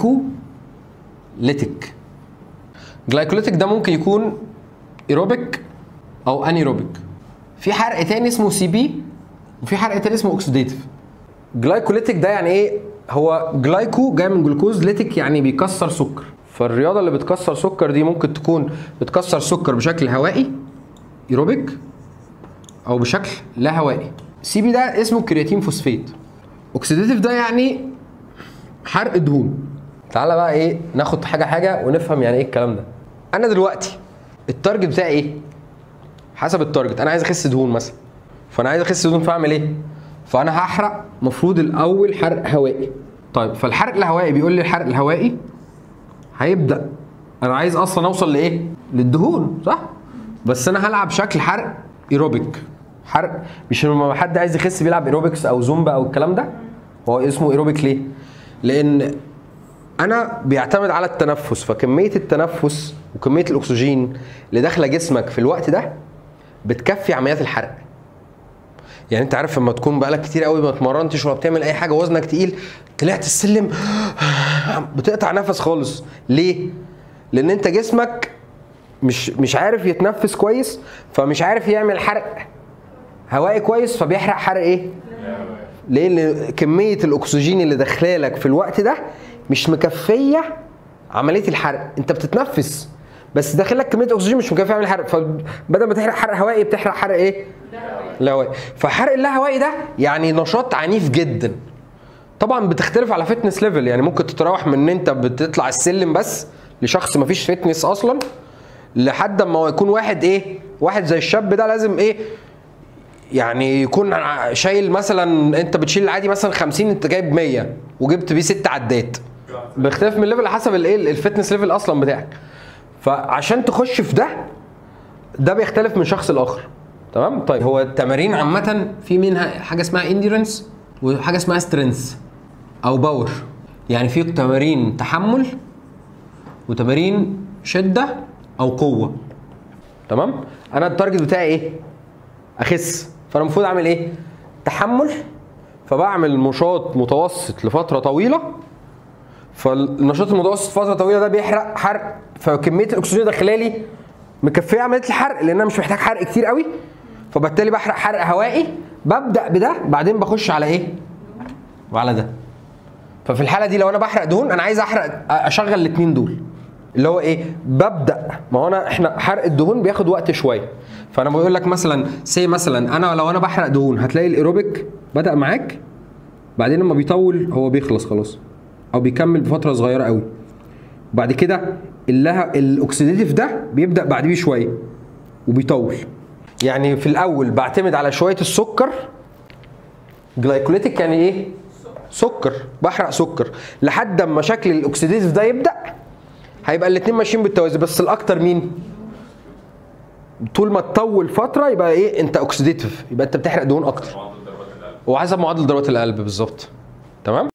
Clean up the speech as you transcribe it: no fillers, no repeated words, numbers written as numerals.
glycolytic. glycolytic ده ممكن يكون ايروبيك او anaerobic. في حرق تاني اسمه CP، وفي حرق تاني اسمه oxidative. glycolytic ده يعني ايه؟ هو glyco جاي من جلوكوز، lytic يعني بيكسر سكر. فالرياضه اللي بتكسر سكر دي ممكن تكون بتكسر سكر بشكل هوائي ايروبيك او بشكل لا هوائي. CP ده اسمه creatine phosphate. oxidative ده يعني حرق دهون. تعالى بقى ايه ناخد حاجة حاجة ونفهم يعني ايه الكلام ده. انا دلوقتي ال target بتاعي ايه؟ حسب ال target، انا عايز اخس دهون مثلا، فانا عايز اخس دهون فاعمل ايه؟ فانا هحرق مفروض الاول حرق هوائي. طيب فالحرق الهوائي بيقول لي الحرق الهوائي هيبدا، انا عايز اصلا اوصل لايه؟ للدهون، صح؟ بس انا هلعب شكل حرق ايروبيك. حرق مش لما حد عايز يخس بيلعب ايروبكس او زومبا او الكلام ده، هو اسمه ايروبيك ليه؟ لان انا بيعتمد على التنفس، فكميه التنفس وكمية الاكسجين اللي داخله جسمك في الوقت ده بتكفي عمليات الحرق. يعني انت عارف لما تكون بقالك كتير قوي ما اتمرنتش ولا بتعمل اي حاجة، وزنك تقيل، طلعت السلم بتقطع نفس خالص. ليه؟ لان انت جسمك مش عارف يتنفس كويس، فمش عارف يعمل حرق هوائي كويس، فبيحرق حرق ايه؟ ليه؟ لان كمية الاكسجين اللي داخلالك في الوقت ده مش مكفيه عملية الحرق. انت بتتنفس بس داخلك كمية اكسجين مش مكفيه عملية الحرق، فبدل ما تحرق حرق هوائي بتحرق حرق ايه؟ لا هوائي. فحرق اللاهوائي ده يعني نشاط عنيف جدا. طبعا بتختلف على fitness level، يعني ممكن تتراوح من ان انت بتطلع السلم بس لشخص مفيش fitness اصلا، لحد ما يكون واحد ايه؟ واحد زي الشاب ده لازم ايه؟ يعني يكون شايل مثلا، انت بتشيل العادي مثلا 50، انت جايب 100 وجبت بيه 6 عدات. بيختلف من ال level حسب الايه؟ ال fitness level اصلا بتاعك. فعشان تخش في ده، ده بيختلف من شخص لاخر. تمام؟ طيب هو التمارين عامة في منها حاجة اسمها endurance وحاجة اسمها strength أو power. يعني في تمارين تحمل وتمارين شدة أو قوة. تمام؟ أنا ال target بتاعي إيه؟ أخس، فأنا المفروض أعمل إيه؟ تحمل، فبعمل نشاط متوسط لفترة طويلة. فالنشاط المتوسط لفترة طويلة ده بيحرق حرق، فكمية الأكسجين داخلالي مكفية عملية الحرق، لأن أنا مش محتاج حرق كتير قوي، فبالتالي بحرق حرق هوائي. ببدأ بده، بعدين بخش على ايه؟ وعلى ده. ففي الحالة دي لو انا بحرق دهون، انا عايز احرق، اشغل الاثنين دول، اللي هو ايه؟ ببدأ، ما هو انا احنا حرق الدهون بياخد وقت شوية. فانا بقول لك مثلا say مثلا انا لو انا بحرق دهون هتلاقي الايروبيك بدأ معاك، بعدين لما بيطول هو بيخلص خلاص او بيكمل بفترة صغيرة قوي. بعد كده ال oxidative ده بيبدأ بعديه شوية وبيطول. يعني في الاول بعتمد على شوية السكر، glycolytic يعني ايه؟ سكر، بحرق سكر لحد اما شكل ال oxidative ده يبدا. هيبقى الاثنين ماشيين بالتوازي، بس الاكتر مين؟ طول ما تطول فترة يبقى ايه؟ انت oxidative، يبقى انت بتحرق دهون اكتر، وحسب معدل ضربات القلب بالظبط. تمام؟